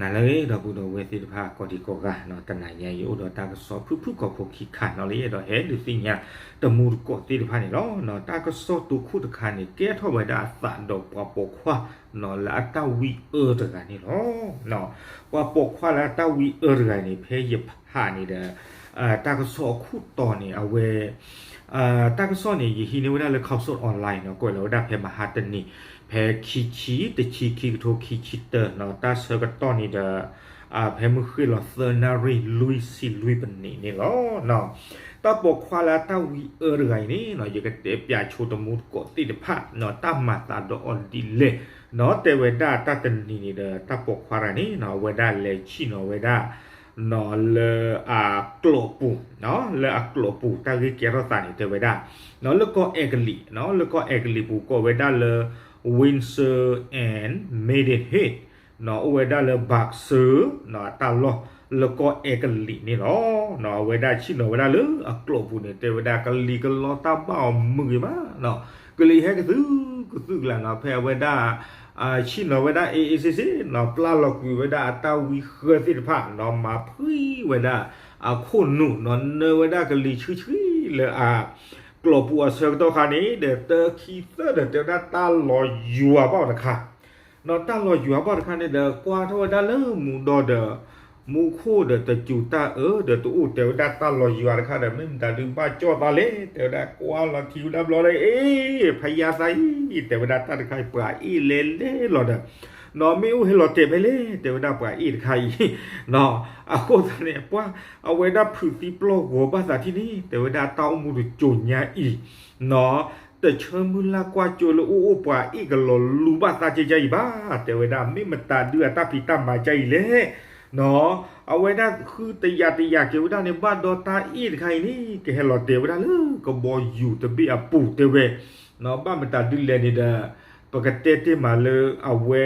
နၤလၢအဂ့ၤ ဒီပုၢ်ဒီဝဲၢ်သ့ၣ်တဖၣ် ကိးဒံကိးဂၤနီၤ, တနၤညါအံၤ အိၣ်ဒီးတၢ်ကစီၣ်ဖုၣ်ဖုၣ်ကိာ်ဖိခံခါနီၤလၢ ယအဲၣ်ဒိးဟဲဒုးသ့ၣ်ညါတမူတကိးသ့ၣ်တဖၣ်န့ၣ်လီၤ. တၢ်ကစီၣ်တိခိၣ်တခါန့ၣ် ကဲထီၣ်ဝဲဒၣ်အသးဒီးပှၤပိာ်ခွါနီၤ လၢအတၢ်ဝံအၢတဂၤန့ၣ်လီၤ. ပှၤပိာ်ခွါလၢအတၢ်ဝံအၢတဂၤန့ၣ် ဖဲယဖးန့ၣ်ဒီး တၢ်ကစီၣ်အခိၣ်တီန့ၣ် အဝဲ တၢ်ကစီၣ်န့ၣ် ယဟံးန့ၢ်ဝဲဒၣ်လၢ Khaosod Online နီၤ, ကွဲးလီၤဝဲဒၣ်ဖဲမဟါတနံၤ ဖဲခံဆံတဆံ ခံကထိခံဆံတၢနီၤ, တၢ်ဆၢကတီၢ်န့ၣ်ဒီး ဖဲမုၢ်ဃ့ၢ်လီၤသၢနၣ်ရံၣ် လွံၢ်ဆံလွံၢ်ပနံးန့ၣ်လီၤ. တၢ်ပိာ်ခွါလၢအတၢ်ဝံအၢတဂၤအံၤန့ၣ်နီၤ ယကတဲပၠးဆိတမူတကိးသ့ၣ်တဖၣ်နီၤ တၢ်မၤသးဒီးအီၤဒ်လဲၣ်နီၤ, တဲဝဲဒၣ်တၢ်တနံၤန့ၣ်ဒီး တၢ်ပိာ်ခွါတဂၤန့ၣ်နီၤ အဝဲဒၣ်လဲၤဆံၣ်နီၤဝဲဒၣ် နီၤ လၢအကျိာ်ပူၤ, လၢအကျိာ်ပူၤ တၢ်ဂ့ၢ်ကဲထီၣ်သးန့ၣ် တဲဝဲဒၣ် နီၤ လၢကီၢ်အဲကလံး, လၢကီၢ်အဲကလံးပူၤ ကိးဝဲဒၣ်လၢ Windsor and Maidenhead နီၤ, အိၣ်ဝဲဒၣ်လၢ Berkshire နီၤ တၢ်လီၢ်လၢကီၢ်အဲကလံးန့ၣ်လီၤ. နီၤ အဝဲဒၣ်ဆံၣ်နီၤဝဲဒၣ်လၢအကျိာ်ပူၤန့ၣ် တဲဝဲဒၣ်ကလံၤကလီတၢ်ဘၣ်အီၤမုာ်ဂ့ၤမးနီၤ, ကလံၤဟဲကသုကသုကလးနီၤ, ဖဲအဝဲဒၣ် ဆံၣ်နီၤဝဲဒၣ် အ့ၣ်အ့ၣ်စ့စ့နီၤ, ပျၢ်လီၤကွံာ်ဝဲဒၣ်အတၢ်ဝံဃၢသ့ၣ်တဖၣ်နီၤ, မၤဖှံဝဲဒၣ်အခိၣ်နူာ်နီၤ, နၢဝဲဒၣ်ကလံၤဆှံဆှံလၢအကျိာ်ပူၤအဆၢကတီၢ်ခါန့ၣ် ဒီးတၢ်ခံသၢဒီးတဲဝဲဒၣ်တၢ်လီၤယွၤဘၣ်အီၤတခါ နီၤ, တၢ်လီၤယွၤဘၣ်တခါန့ၣ်ဒီး ကွၢ်ထီၣ်ဝဲဒၣ်လၢမူဒီဒီး မူခိၣ်ဒီးတစူၤတၢ်အၢဒီးတအိၣ်, တဲဝဲဒၣ်တၢ်လီၤယွၤတခါဒီး မ့ၢ်မတၤဒုးဘၣ်ကၠီၣ်သးလဲၣ်, တဲဝဲဒၣ်ကွၢ်လီၤထံဝဲဒၣ်ဘျီဒီး အ့ ဖယါသးအံၤ တဲဝဲဒၣ်တၢ်တခါအံၤ ပှၤအ့ၣ်လဲလဲလီၤဒီး နီၤ မ့ၣ်အူဟဲလီၤတဲာ်ဖဲလဲၣ် တဲဝဲဒၣ်ပှၤအ့ၣ်တခါအံၤ နီၤ, အဃိသတးန့ၣ် ပှၤ အဝဲဒၣ်ဖုးသံပျီၢ်ဂီၤဘၣ်သးထံၣ်န့ၣ် တဲဝဲဒၣ်တၢ်အိၣ်မူတစိၤညါအံၤ နီၤ, တဆၢမုၢ်လၢ်ကွၢ်စိလၢအိၣ်အိၣ်ပှၤအ့ၣ်ကလီၤလူၤဘၣ်သးကဲကဲအံၤဘၣ်, တဲဝဲဒၣ် မ့ၢ်မတၤဒုးအတၢ်ဖံးတၢ်မၤကဲအံၤလဲၣ်, နီၤ, အဝဲဒၣ်ဃုတယာ်တယာ်က့ၤဝဲဒၣ်န့ၣ် ဘၣ်ဒီးတၢ်အ့ၣ်တခါအံၤန့ၣ် ကဟဲလီၤတဲာ်ဝဲဒၣ်လၢကဘီယူၤတဘ့ၣ်အပူၤ တဲဝဲ, နီၤ, ဘၣ်မတၤဒုးလဲၣ်န့ၣ်ဒီး ပကတဲတ့ၢ်မးလၢအဝဲ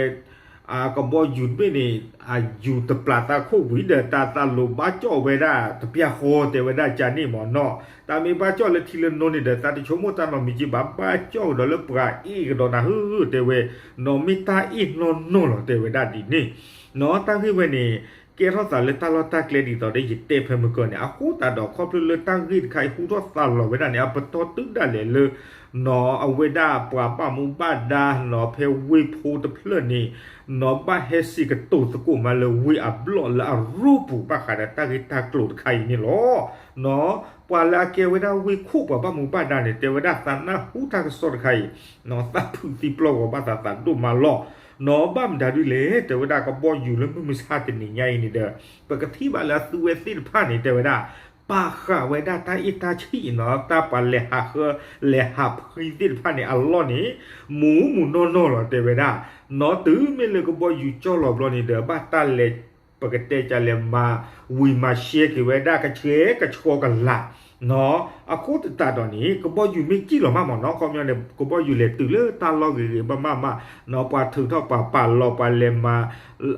ကဘီယူၤတဘ့ၣ်န့ၣ် အယူၤတပျၢ်သးခိၣ်ဝံၤဒီး တၢ်သးလိၤဘၣ်ကၠီၣ်ဝဲဒၣ်တပျၢ်ဃီ တဲဝဲဒၣ်ကန့ၣ်မ့ၢ်နီၤ, တၢ်မ့ၢ်ဘၣ်ကၠီၣ်လၢထံလၢနိန့ၣ်ဒီး သးတဆိကမိၣ်တၢ်နီတမံၤက့ဘၣ်, ဘၣ်ကၠီၣ်ကဒီးလၢပှၤအ့ၣ်ကဒီးနၤဧၢ တဲဝဲ, နီၤ မ့ၢ်တၢ်အ့ၣ်နီၢ်နီၢ်လီၤ တဲဝဲဒၣ်ဒ်န့ၣ်, နီၤ တၢ်ဂ့ၢ်ဝဲန့ၣ် ကဲထီၣ်သးလၢတၢ်လီၢ်တၢ်ကျဲဒ်သိးဒီးယတဲဖဲမုၢ်ကၢၢ်န့ၣ် အဃိသတးဒီး ခီဖျိလၢတၢ်ဂ့ၢ်တခါအံၤဟူထီၣ်သါလီၤဝဲဒၣ်န့ၣ် အပတီၢ်တုၤဒၣ်လဲာ်လၢ နီၤ အဝဲဒၣ်ပှၤဘၣ်မူဘၣ်ဒါ နီၤ ဖဲဝ့ၢ်ဖိတဖျၢၣ်န့ၣ် နီၤ ဘၣ်ဟဲစံးကတိၤသကိးမးလၢဝ့ၢ်အဘျီၣ်လၢအရိပူၤ ဘၣ်ဃးဒီးတၢ်ဂ့ၢ်တၢ်ကျိၤတခါအံၤန့ၣ်လီၤ. နီၤ ပှၤလၢအကဲဝဲဒၣ်ဝ့ၢ်ခိၣ်ပှၤဘၣ်မူဘၣ်ဒါန့ၣ် တဲဝဲဒၣ်သးနၢ်ဟူတၢ်ကစီၣ်တခါအံၤ နီၤ သးဖုးသံပျီၢ်ဂီၤဘၣ်သးသးဒိၣ်မးလီၤ. နီၤ ဘၣ်မတၤဒုးလဲၣ် တဲဝဲဒၣ်ကဘီယူၤလၢမုၢ်မဆါတနံၤညါအံၤန့ၣ်ဒီး ပကထံၣ်ဘၣ်လၢအသုဝဲသ့ၣ်တဖၣ်န့ၣ် တဲဝဲဒၣ် ပာ်ဃာ်ဝဲဒၣ်တၢ်အ့ၣ်တၢ်ဆံၣ်နီၤ တၢ်ပှၤလဲၤဟးဃၢ လဲၤဟးဖှံသ့ၣ်တဖၣ်န့ၣ် အလီၢ်န့ၣ် မူမူနီၢ်နီၢ်လီၤ တဲဝဲဒၣ်. နီၤ တုၤမ့ၢ်လၢကဘီယူၤကၠီၣ်လီၤဘျီန့ၣ်ဒီး ဘၣ်တၢ်လဲၤ ပကတဲကလဲၤမၤဝံၤမၤရှဲက့ၤဝဲဒၣ် ကဆှဲကဆှီကလာ် နီၤ အဃိသတးဒီးန့ၣ် ကဘီယူၤမ့ၢ်ကံၣ်လီၤမးမ့ၢ်နီၤ ခီပညီန့ၣ် ကဘီယူၤလဲၤတုၤလၢတၢ်လီၢ်ဂ့ၤဂ့ၤဘၣ်မးမး နီၤ ပှၤထုးထီၣ်ပှၤပာ်လီၤ ပှၤလဲၤမၤ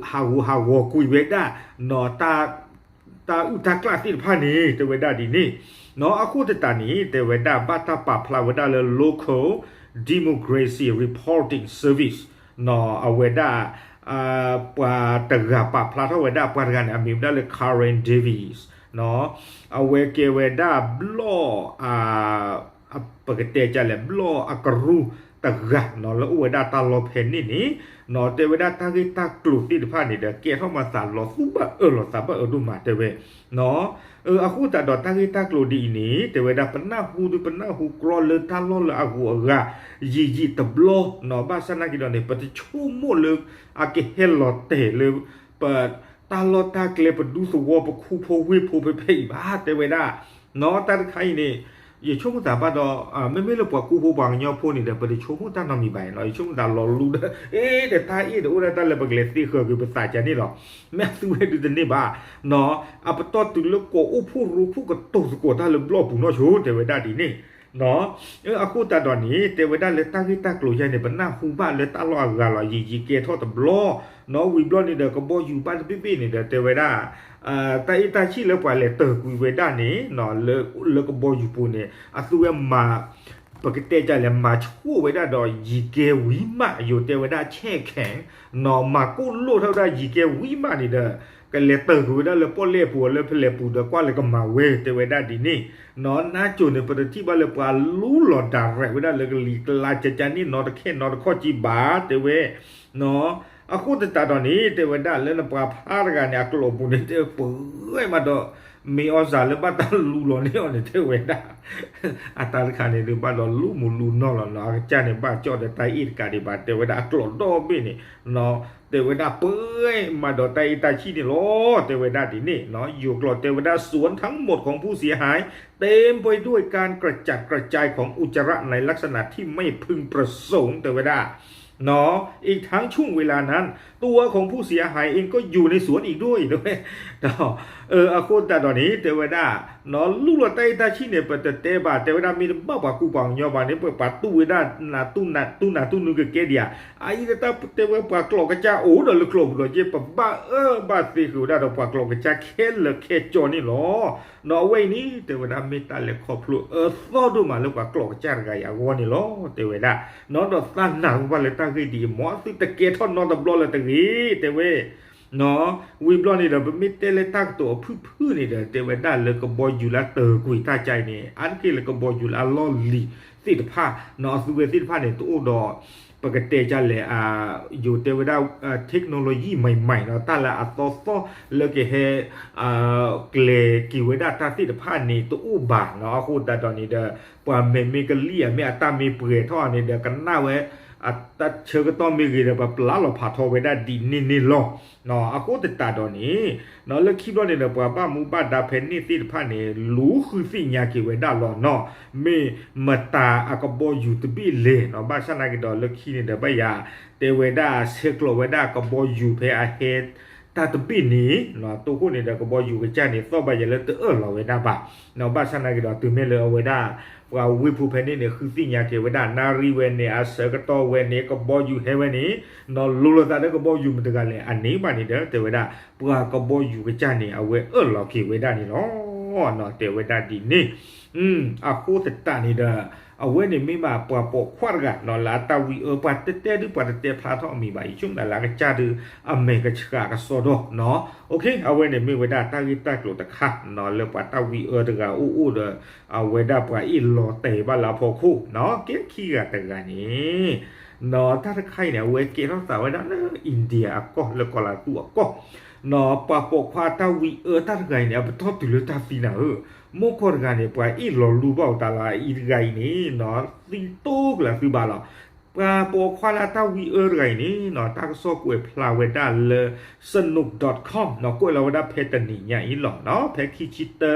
ဟးဂူာ်ဟးဂီၤကွံာ်ဝဲဒၣ် နီၤ တၢ်အုၣ်တၢ်ကျၣ်သ့ၣ်တဖၣ်န့ၣ် တဲဝဲဒၣ်ဒ်န့ၣ် နီၤ အဃိသတးန့ၣ် တဲဝဲဒၣ်ဘၣ်တၢ်ပာ်ဖျါဝဲဒၣ်လၢ Local Democracy Reporting Service နီၤ အဝဲဒၣ် ပှၤတဂၤပာ်ဖျါထီၣ်ဝဲဒၣ် ပှၤတဂၤန့ၣ် အမံၤဝဲဒၣ်လၢ Karen Davies နီၤ အဝဲကဲဝဲဒၣ်ဘျီၣ် ပကတဲကလဲၣ် ဘျီၣ်အကရူၢ်တဂၤနီၤ လၢအိၣ်ဝဲဒၣ်တၢ်လီၢ်ဖဲန့ၣ်န့ၣ် နီၤ တဲဝဲဒၣ်တၢ်ဂ့ၢ်တၢ်ကျိၤသ့ၣ်တဖၣ်န့ၣ်ဒီး ကဲထီၣ်မၤသးလီၤသူၣ်ဘၣ်အၢလီၤသးဘၣ်အၢဒိၣ်မးတဲဝဲ နီၤ အဃိသတးဒီးတၢ်ဂ့ၢ်တၢ်ကျိၤဒ်အံၤန့ၣ် တဲဝဲဒၣ်ပနၢ်ဟူဒုးပနၢ်ဟူကြီလၢတၢ်လီၢ်လၢအဂုၤအဂၤ ယံာ်ယံာ်တဘျီ နီၤ ဘၣ်ဆၣ်နာ်က့ၤဒီးန့ၣ် ပတဆိကမိၣ်လၢ အကဟဲလီၤတဲာ်လၢ ပ တၢ်လီၢ်တၢ်ကျဲပဒူသဝီပခူဖိဝ့ၢ်ဖိဖဲဖဲအံၤဘၣ် တဲဝဲဒၣ် နီၤ တၢ်တခါအံၤန့ၣ် ယဆိကမိၣ်သးဘၣ်ဒီး မ့မ့ၢ်လၢပှၤခူဖိပှၤကညီဖိန့ၣ်ဒီး ပတဆိကမိၣ်တၢ်နီတမံၤဘၣ်နီၤ ယဆိကမိၣ်သးလီၤလူဒီး အ့ ဒီးတၢ်အ့ၣ်ဒီးအိၣ်ဒၣ်တၢ်လၢပကလဲၤသ့ဃၢၤက့ၤပသးကန့ၣ်လီၤ မ့ၢ်အသုဝဲဒုးတန့ၢ်ဘၣ် နီၤ အပတီၢ်တုၤလၢကိးအိၣ်ဖှိၣ်ရိဖှိၣ်ကတိၤသကိးတၢ်လၢဘျီၣ်ပူၤနီၢ်ဆိ တဲဝဲဒၣ်ဒ်န့ၣ် နီၤ အဃိသတးဒီးန့ၣ် တဲဝဲဒၣ်လၢတၢ်ဂ့ၢ်တၢ်ကျိၤယါန့ၣ် ပနၢ်ဟူဘၣ်လၢတၢ်လီၢ်အဂၤလီၤ ယံာ်ယံာ်ကဲထီၣ်တဘျီ နီၤ ဝံၤဘျီန့ၣ်ဒီး ကဘီယူၤဘၣ်တဘ့ၣ်ဘ့ၣ်န့ၣ်ဒီး တဲဝဲဒၣ် တၢ်အ့ၣ်တၢ်ဆံၣ်လၢပှၤလဲၤတၢၢ်ကွံာ်ဝဲဒၣ်န့ၣ် လၢကဘီယူၤပူၤန့ၣ် အသုဝဲမၤ ပကတဲကလဲၣ် မၤဆိၣ်ဝဲဒၣ်ဒီးယံၤကဲဝံၤမး ယိၤတဲဝဲဒၣ် ဆဲၣ်ခဲၣ် နီၢ် မၤကိၣ်လိၣ်ထီၣ်ဝဲဒၣ်ယံၤကဲဝံၤမးန့ၣ်ဒီး ကလဲၤတၢ်ကွံာ်ဝဲဒၣ်လၢပီၣ်လဲၣ်ပူၤလၢဖဲလဲၣ်ပူၤဒီးကွၢ်လၢကမၤဝဲ တဲဝဲဒၣ်ဒ်န့ၣ် နီၢ် နါစိၤန့ၣ် ပတထံၣ်ဘၣ်လၢပှၤလူလီၤ direct ဝဲဒၣ်လၢကလံၤကျါ ကကန့ၣ် နီၢ်တခဲနီၢ်တခီၣ်ကံဘၣ် တဲဝဲ နီၢ် အဃိသတးဒီးန့ၣ် တဲဝဲဒၣ်လၢနပှၤဖးတဂၤန့ၣ် အကျိာ်ပူၤန့ၣ် တဲပှဲၤမးဒီး မ့ၢ်အီၣ်စၢ်လၢဘၣ်တၢ်လူလီၤန့ၢ်အီၤန့ၣ် တဲဝဲဒၣ် အတၢ်တခါန့ၣ်ဒုးဘၣ်ဒီးလူမုၢ်လူနီၢ်လီၤနီၢ် အကစၢ်န့ၣ် ဘၣ်ကၠီၣ်ဒီးတၢ်အ့ၣ်တကးဒံးဘၣ် တဲဝဲဒၣ်အကျိာ်ဒီဘ့ၣ်န့ၣ် နီၢ် တဲဝဲဒၣ်ပှဲၤမးဒီးတၢ်အ့ၣ်တၢ်ဆံၣ်န့ၣ်လီၤ တဲဝဲဒၣ်ဒ်န့ၣ် နီၢ် ယိၤကျိာ်တဲဝဲဒၣ် สวนทั้งหมดของผู้เสียหาย เต็มไปด้วยการกระจัดกระจายของอุจจาระในลักษณะที่ไม่พึงประสงค์ တဲဝဲဒၣ် อีกทั้งช่วงเวลานั้น ตัวของผู้เสียหายเองก็อยู่ในสวนอีกด้วย တဲဝဲ ဒီး အဃိသတးဒီးန့ၣ် တဲဝဲဒၣ် နီၢ် လူလီၤတၢ်အ့ၣ်တၢ်ဆံၣ်န့ၣ် ပတတဲဘၣ် တဲဝဲဒၣ် မ့ၢ်တဘၣ်ပှၤကူပှၤကညီဘၣ်န့ၣ် ပပှၤတူၢ်ဝဲဒၣ် နတူၢ်နၤတူၢ်နၤတူၢ်နုၤကကဲဒံးဧါ အအံၤတၢ်တဲဝဲပှၤကျိာ်ကစၢ်အိၣ်ဒီးလၢကျိာ်ပူၤဒီးက့ ပဘၣ်အၢဘၣ်သီဃုာ်ဝဲဒၣ်ဒီးပှၤကျိာ်ကစၢ်ခဲလၢာ်ခဲဆ့န့ၣ်လီၤ နီၢ် အဝဲအံၤန့ၣ် တဲဝဲဒၣ် မ့ၢ်တၢ်လဲၤခီဖျိအၢသီဒိၣ်မးလၢပှၤကျိာ်ကစၢ်တဂၤအံၤအဂီၢ်န့ၣ်လီၤ တဲဝဲဒၣ် နီၢ် ဒီးသးနၢ်ဟူဘၣ်လၢတၢ်ဂ့ၢ်ဒ်အံၤ မ်သုတကဲထီၣ်နီတဘျီလၢၤတဂ့ၤ တဲဝဲ နီၢ် ဝံၤဘျီန့ၣ်ဒီး ပမ့ၢ်တဲလၢတၢ်ကတိၤအဖုၣ်ဖုၣ်န့ၣ်ဒီး တဲဝဲဒၣ်လၢကဘီယူၤလၢတၢၤကွံာ်တၢ်ကါအံၤန့ၣ် အါတက့ၢ်လၢကဘီယူၤလၢအလီၢ်လံၤသ့ၣ်တဖၣ် နီၢ် အသုဝဲသ့ၣ်တဖၣ်န့ၣ် တအိၣ်ဒီး ပကတဲကလဲၣ် ယိၤတဲဝဲဒၣ် technology မံၤမံၤ နီၢ် တၢ်လၢအသီသီလၢကဟဲ ကျဲၤက့ၤဝဲဒၣ်တၢ်သ့ၣ်တဖၣ်န့ၣ် တအိၣ်ဘၣ် နီၢ် အဃိသတးဒီးန့ၣ်ဒီး ပှၤမဲာ်မ့ၢ်ကလံၣ် အမ့ၢ်အတၢ်မ့ၢ်ပှဲၤထီၣ်န့ၣ်ဒီး ကနၣ်ဝဲ အတၢ်ဆၢကတီၢ်မ့ၢ်ဂ့ၤဒီး ပပျၢ်လီၤဖးထီဝဲဒၣ်ဒ်န့ၣ်န့ၣ်လီၤ. အဃိသတးဒီးန့ၣ် နီၢ် လၢခံဘျီန့ၣ်ဒီး ပှၤဘၣ်မူဘၣ်ဒါဖဲန့ၣ်သ့ၣ်တဖၣ်န့ၣ် လူၤဃုသ့ၣ်ညါက့ၤဝဲဒၣ်လီၤနီၢ် မ့ၢ်မတၤအကဘီယူၤတဘ့ၣ်လဲၣ် နီၢ် ဘၣ်ဆၣ်နာ်က့ၤဒီးလၢခံန့ၣ်ဒီး ဘၣ်ယၤတဲဝဲဒၣ်ဆဲးကျိးဝဲဒၣ်ကဘီယူၤဖဲအဟဲတၢ်တဘ့ၣ်န့ၣ် နီၢ် တိခိၣ်န့ၣ်ဒီး ကဘီယူၤကစၢ်န့ၣ် သီၣ်ဘၣ်ယဲလၢတအၢၣ်လီၤဝဲဒၣ်ဘၣ် နီၢ် ဘၣ်ဆၣ်နာ်က့ၤဒီး တုၤမ့ၢ်လၢအဝဲဒၣ် ပှၤဝ့ၢ်ဖိဖဲန့ၣ်န့ၣ် ဃုသ့ၣ်ညါက့ၤဝဲဒၣ် နၣ်ရံၣ်ဝဲန့ၣ် အဆၢကတီၢ်ဝဲန့ၣ် ကဘီယူၤဟဲဝဲန့ၣ် နီၢ် လိၤလိာ်သးလၢကဘီယူၤမတၤတဂၤလဲၣ် အန့ၣ်ဘၣ်န့ၣ်ဒီး တဲဝဲဒၣ် ပှၤကဘီယူၤကစၢ်န့ၣ် အဝဲအၢၣ်လီၤက့ၤဝဲဒၣ်န့ၣ်လီၤ. နီၢ် တဲဝဲဒၣ်ဒ်န့ၣ် အဃိသတးန့ၣ်ဒီး အဝဲန့ၣ်မ့ၢ်ဘၣ်ပှၤပိာ်ခွါတဂၤ နီၢ် လၢအတၢ်ဝံအၢ ပှၤတဲတဲဒုး ပှၤတတဲဖျါထီၣ်အမံၤဘၣ် ယဆိကမိၣ်လၢအကစၢ်ဒုး အမဲာ်ကဆှးကစီဒီ နီၢ် အဝဲန့ၣ်မ့ၢ်ဝဲဒၣ်တၢ်ဂ့ၢ်တၢ်ကျိၤတခါ နီၢ် လၢပှၤတၢ်ဝံအၢတဂၤအိၣ်အိၣ်ဒီး အဝဲဒၣ်ပှၤအ့ၣ်လီၤတဲာ်ဘၣ်လၢအဖီခိၣ် နီၢ် ကဲခံဂၤတဂၤန့ၣ် နီၢ် တၢ်တခါအံၤန့ၣ် အဝဲကဲထီၣ်သးဝဲဒၣ်လၢ India အကီၢ် လၢကီၢ်လၤသူအကီၢ် နီၢ် ပှၤပိာ်ခွါတၢ်ဝံအၢတၢ်တဂၤအံၤန့ၣ် အပတီၢ်တုၤလၢတၢ်သံနၤဧၢ, မိၢ်ကီၢ်တဂၤန့ၣ် ပှၤအ့ၣ်လီၤလူဘၣ်အသးလၢအအံၤတဂၤအံၤန့ၣ် နီၢ် သံတိၢ်ကလာ်သုဘၣ်လီၤ. ပှၤပိာ်ခွါလၢတၢ်ဝံအၢတဂၤအံၤန့ၣ် နီၢ် တၢ်ကစီၣ်ကွဲးဖျါဝဲဒၣ်လၢ စနူး dot com နီၢ် ကွဲးလီၤဝဲဒၣ်ဖဲတနံၤညါအံၤလီၤ. နီၢ် ဖဲခံဆံတၢ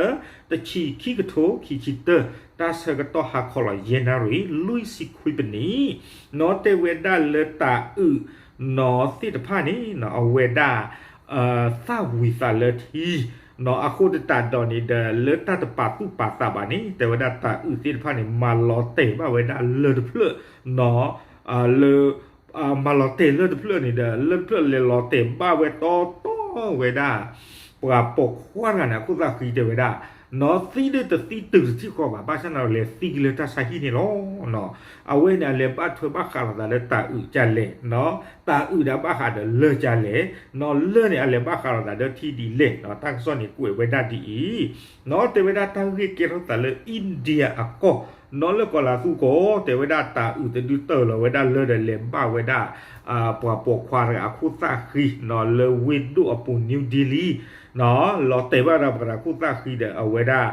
တဆံ ခံကထိခံဆံတၢ တၢ်ဆၢကတီၢ်ဟါခီလီၤ ယဲၢ်နၣ်ရံၣ် လွံၢ်ဆံခွံပနံၣ် နီၢ် တဲဝဲဒၣ်လၢတၤအုး နီၢ် သ့ၣ်တဖၣ်န့ၣ် နီၢ် အဝဲဒၣ် သၣ်ဝံၤသးလၢထံ နီၢ် အဃိသတးဒီးန့ၣ်ဒီး လၢတၢ်တပာ်သူၣ်ပာ်သးဘၣ်န့ၣ် တဲဝဲဒၣ်တၤအုးသ့ၣ်တဖၣ်န့ၣ် မၤလီၤတဲာ်ဘၣ်ဝဲဒၣ်လၢၢ်တဖျၢၣ် နီၢ် လၢ မၤလီၤတဲာ်လၢၢ်တဖျၢၣ်န့ၣ်ဒီး လၢၢ်တဖျၢၣ်လဲၤလီၤတဲာ်ဘၣ်ဝဲတီတီဝဲဒၣ် ပှၤပိာ်ခွါတဂၤန့ၣ် အခိၣ်သၣ်ဃံတဲဝဲဒၣ် နီၢ် သံဒုးတသံတုၤတထံၣ်ဃီဘၣ် ဘၣ်ဆၣ်န့ၣ်လဲၤသံက့ၤလၢတၢ်ဆါဟံၣ်န့ၣ်လီၤ. နီၢ် အဝဲန့ၣ် အလဲၤဘၣ်ထွဲဘၣ်ဃးလိာ်သးလၢတၤအုးကလဲၣ် နီၢ် တၤအုးဒီးဘၣ်ဃးဒီးလၢၢ်ကလဲၣ် နီၢ် လၢၢ်န့ၣ် အလဲၤဘၣ်ဃးလိာ်သးလၢထံဒ်လဲၣ် နီၢ် တၢ်ကစီၣ်န့ၣ်ကွဲးဝဲဒၣ်ဒ်အံၤ နီၢ် တဲဝဲဒၣ်တၢ်ဂ့ၢ်ကဲထီၣ်သးလၢ India အကီၢ် နီၢ် လၢကီၢ်လၤသူကီၢ် တဲဝဲဒၣ်တၤအုးတဒုတၢၢ်လီၤဝဲဒၣ်လၢၢ်ဒီးလဲၤဘၣ်ဝဲဒၣ် ပှၤပိာ်ခွါတဂၤအခိၣ်သၣ်ဃံ နီၢ် လၢဝ့ၢ်ဒိၣ်အပူၤ New Delhi နီၢ် လီၤတဲာ်ဘၣ်ဒီးပှၤတဂၤအခိၣ်သၣ်ဃံဒီး အဝဲဒၣ်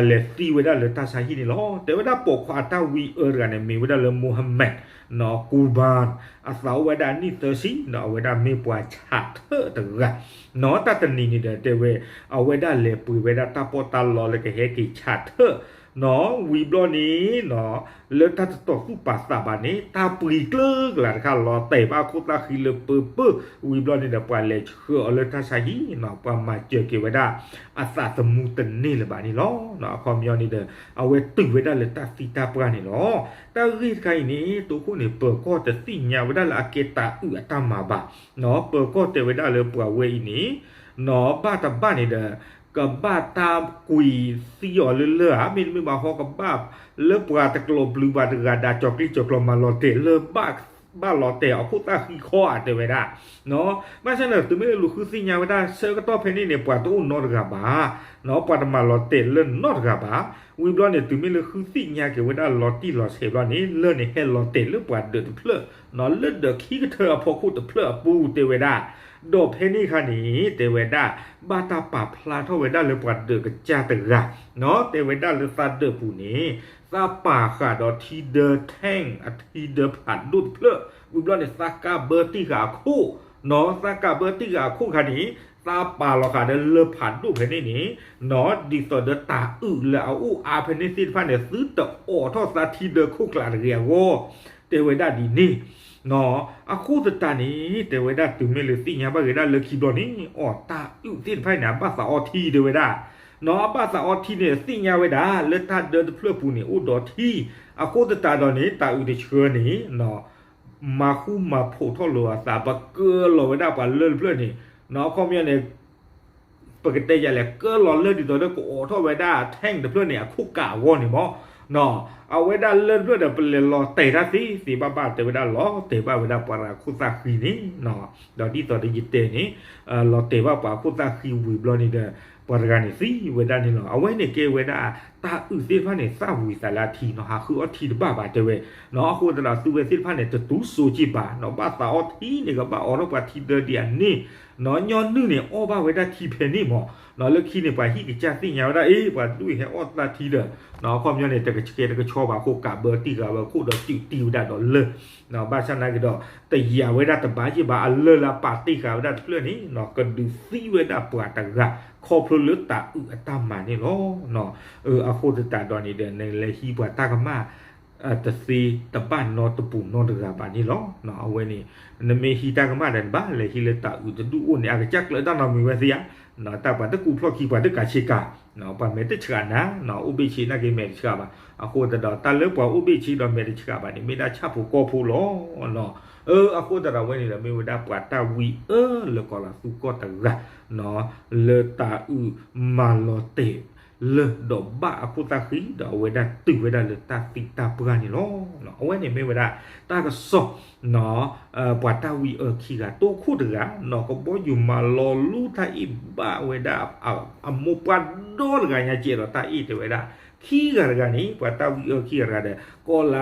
လဲၤသံဝဲဒၣ်လၢတၢ်ဆါဟံၣ်န့ၣ်လီၤ. တဲဝဲဒၣ်ပိာ်ခွါအတၢ်ဝံအၢတဂၤန့ၣ် မ့ၢ်ဝဲဒၣ်လၢ Mohammed နီၢ် Kurban အသးအိၣ်ဝဲဒၣ်နံၣ်သၢဆံ နီၢ် အဝဲဒၣ်မ့ၢ်ပှၤဆးထၢၣ်တဂၤ နီၢ် တၢ်တနံၤန့ၣ်ဒီးတဲဝဲ အဝဲဒၣ်လဲၤပှ့ၤဝဲဒၣ်တၢ်ပီးတၢ်လီလၢကဟဲက့ၤဆးထၢၣ် နီၢ် ဝံၤဘျီန့ၣ် နီၢ် လၢတၢ်တတီၤသူၣ်ပာ်သးဘၣ်န့ၣ် တၢ်ပှ့ၤကျၢကလးတခါလီၤတဲာ်ဘၣ်အခိၣ်သၣ်ဃံလၢပၢပၢ ဝံၤဘျီန့ၣ်ဒီးပှၤလဲၤဆှၢအီၤလၢတၢ်ဆါဟံၣ် နီၢ် ပှၤမၤစၢၤက့ၤဝဲဒၣ် အသးသမူတန့ၢ်လၢၤဘၣ်န့ၣ်လီၤ. နီၢ် အခီပညီန့ၣ်ဒီး အဝဲတုၤဝဲဒၣ်လၢတၢ်သံတၢ်ပှၢ်န့ၣ်လီၤ. တၢ်ဂ့ၢ်တခါအံၤန့ၣ် တိခိၣ်န့ၣ် ပၢၤကီၢ်တသ့ၣ်ညါဝဲဒၣ်လၢအကဲတၤအုးအတၢ်မၤဘၣ် နီၢ် ပၢၤကီၢ်တဲဝဲဒၣ်လၢပှၤဝဲအံၤန့ၣ် နီၢ် ဘၣ်တဘၣ်န့ၣ်ဒီး ကဘၣ်တၢ်ကွံာ်သံအီၤလၢလၢၢ်ဧါ, မ့တမ့ၢ်ဘၣ်ဟီကဘၣ်လၢပှၤတကျိၤပျုၤဘၣ်တဂၤဒၣ် ကၠီၤကျံကၠီၤကျီၤမၤလီၤတဲာ်လၢ ဘၣ်လီၤတဲာ်အခိၣ်သၣ်ဃံခီဧါ တဲဝဲဒၣ်. ဘၣ်ဆၣ်န့ၣ် တုၤမ့ၢ်လၢလူၤဃုသ့ၣ်ညါဝဲဒၣ်ဆၢကတီၢ်ဖဲန့ၣ်န့ၣ် ပှၤတအိၣ်နီတဂၤဘၣ်, ပှၤတမၤလီၤတဲာ်လၢနီတဂၤဘၣ်. ဝံၤဘျီန့ၣ် တုၤမ့ၢ်လၢဃုသ့ၣ်ညါက့ၤဝဲဒၣ်လီၤတံၢ်လီၤဆဲးဘျီန့ၣ် လၢၢ်န့ၣ်ဟဲလီၤတဲာ်လၢပှၤဒၢးတဖျၢၣ်, လၢဒၢးခံကထၢအဖီခိၣ်တဖျၢၣ်အပူၤ တဲဝဲဒၣ်. ဒီးဖဲန့ၣ်အခါန့ၣ် တဲဝဲဒၣ် ဘၣ်တၢ်ပာ်ဖျါထီၣ်ဝဲဒၣ်လၢပှၤဒၢးကစၢ်တဂၤ, တဲဝဲဒၣ်လၢသးဒၢးပူၤန့ၣ် သးပာ်ဃာ်ဒီးထံဒၢ tank အထံဒၢဖးဒိၣ်တဖျၢၣ်, ဝံၤဘျီန့ၣ် သးကးဘၢတံၢ်ဃာ်အခိၣ်, သးကးဘၢတံၢ်ဃာ်အခိၣ်ခါန့ၣ် သးပာ်လီၤဃာ်ဒီးလၢဖးဒိၣ်ဖဲန့ၣ်န့ၣ်, ဒ်သိးဒီးတၢ်အုးလၢအအိၣ်အါဖဲန့ၣ်သ့ၣ်တဖၣ်န့ၣ် သုတအိးထီၣ်သးထံဒၢခိၣ်ကျးတဂ့ၤအဂီၢ်, တဲဝဲဒၣ်ဒ်န့ၣ်. အဃိသတးန့ၣ် တဲဝဲဒၣ်တုၤမ့ၢ်လၢသ့ၣ်ညါဘၣ်ဂ့ၤဒၣ်လၢခံဘျီန့ၣ် အိ တၢ်အုးသ့ၣ်တဖၣ်န့ၣ် အဘၣ်သးအီထံတဲဝဲဒၣ်. အဘၣ်သးအီထံန့ၣ် သ့ၣ်ညါဝဲဒၣ်လၢတၢ်ဒၢတဖျၢၣ်ပူၤန့ၣ် အိၣ်ဒီးထံ, အဃိသတးဒီးန့ၣ် တၢ်အုးတဆှၢန့ၣ် မၤဃူမၤဖိးထီၣ်လိာ်အသး ပကၢလီၤဝဲဒၣ်ပှၤလၢၢ်တဖျၢၣ်န့ၣ်, အခီပညီန့ၣ် ပကတဲယၤလဲၣ် ကၢလီၤလၢၢ်ဒ်သိးဒီးကအိးထီၣ်ဝဲဒၣ် tank တဖျၢၣ်န့ၣ် အခိၣ်ကးအဂီၢ်န့ၣ်မး, အဝဲဒၣ်လၢၢ်တဖျၢၣ်ဒီး ပလဲၤလီၤတဲာ်တၢ်သ့သ့ဘၣ်ဘၣ် တဲဝဲဒၣ်လီၤတဲာ်ဘၣ်ဝဲဒၣ်ပှၤတဂၤအခိၣ်သၣ်ဃံန့ၣ်, ဒီးဒ်သိးဒီးယတဲန့ၣ် လီၤတဲာ်ဘၣ်ပှၤအခိၣ်သၣ်ဃံဝံၤဘျီန့ၣ်ဒီး ပှၤတဂၤန့ၣ်သံဝဲဒၣ်န့ၣ်လီၤ. အဝဲန့ၣ်ကဲဝဲဒၣ် တၢ်အုးသ့ၣ်တဖၣ်န့ၣ် သၣ်ဝံၤသးလၢအထံနီၤ ဟးဃုအီထံတဘၣ်ဘၣ်တဲဝဲ, အဃိသတးဒီးသုဝဲသ့ၣ်တဖၣ်န့ၣ် တတူၢ်စိက့ၤဘၣ်နီၤ ဘၣ်သးအီထံန့ၣ် ကဘၣ်အိးထီၣ်ပှၤထံဒၢဒံးအန့ၣ်, ညီနုၢ်န့ၣ် အီၣ်ဘၣ်ဝဲဒၣ်ထံဖဲန့ၣ်မး, လၢခံန့ၣ် ပှၤဟံၣ်ကစၢ်သ့ၣ်ညါဝဲဒၣ် အ့ ပှၤဒုးဟဲအီၣ်သးထံဒီး အခီပညီန့ၣ် တကဆှဲတကဆှီဘၣ်အဃိ ကးဘၢတံၢ်ဃာ်ဝဲခိၣ်ဒီးစုးတံၢ်ဝဲဒၣ်ဒီးလၢၢ်, ဘၣ်ဆၣ်နာ်က့ၤဒီး တယာ်ဝဲဒၣ်တဘၣ်ယံာ်ဘၣ် အလၢၢ်လၢအပာ်တံၢ်ဃာ်ဝဲဒၣ်တဖျၢၣ်န့ၣ် ကဒုးသံဝဲဒၣ်ပှၤတဂၤ ခီဖျိလၢတၢ်အုးအတၢ်မၤန့ၣ်လီၤ. အဃိသတးဒီးန့ၣ်ဒီး နလဲၤဟံးပှၤတၢ်ကမၣ် တသ့တဘၣ်နီတပူၤနီတဂၤဘၣ်န့ၣ်လီၤ. အဝဲန့ၣ် နမ့ၢ်ဟံးတၢ်ကမၣ်ဒီး နဘၣ်လဲၤဟံးလၢတၢ်အုးတဒူၣ်အိၣ်န့ၣ် အကစၢ်ကျၢၤတၢ်နီတမံၤဝဲသ့ဧါ, တၢ်ပှၤတကူၣ်ဖျီၣ်ခံ ပှၤတကးဆ့ကၤ, ပှၤမဲာ်တဆှးနၤ, အိၣ်ဘ့ၣ်ဆ့နာ်က့ၤမဲာ်တဆှးဘၣ်. အဃိသတးဒီး တၢ်လၢပှၤအိၣ်ဘ့ၣ်ဆ့ဒီးမဲာ်တဆှးဘၣ်န့ၣ် မ့ၢ်ဒၣ်ဆၣ်ဖိကီၢ်ဖိလီၤ. အဃိသတးဒီး အဝဲန့ၣ်ဒီး မ့ၢ်ဝဲဒၣ်ပှၤတၢ်ဝံအၢလၢကီးလီၤသူကီၢ်တဂၤ လၢတၢ်အုးမၤလီၤတဲာ်လၢၢ်ဒီးဘၣ်အခိၣ်သၣ်ဃံ ဒီးအဝဲဒၣ်တုၤဝဲဒၣ်လၢတၢ်သံတၢ်ပှၢ်န့ၣ်လီၤ. အဝဲန့ၣ်မ့ၢ်ဝဲဒၣ်တၢ်ကစီၣ် ပှၤတၢ်ဝံအၢခံဂၤ တိခိၣ်တဂၤ နီၢ်ကဘီယူၤမၤလီၤလူတၢ်အ့ၣ်ဘၣ်ဝဲဒၣ် အမိၢ်ပှၢ်ဒီတဂၤညါကဲဒီးတၢ်အ့ၣ်တဲဝဲဒၣ် ခံဂၤတဂၤန့ၣ် ပှၤတၢ်ဝံအၢခံဂၤတဂၤဒီး ကီးလါ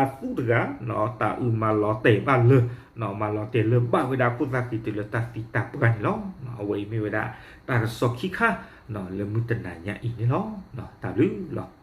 သူတဂၤ တၢ်အုးမၤလီၤတဲာ်ဘၣ်လၢ မၤလီၤတဲာ်လၢဘၣ်ဝဲဒၣ်ခိၣ်သၣ်ဃံတုၤလၢတၢ်သံတၢ်ပှၢ်န့ၣ်လီၤ. အဝဲအံၤမ့ၢ်ဝဲဒၣ်တၢ်ကစီၣ်ခံခါ လၢမုၢ်တနၤညါအံၤန့ၣ်လီၤ. တၢ်ဘျုးလီၤ.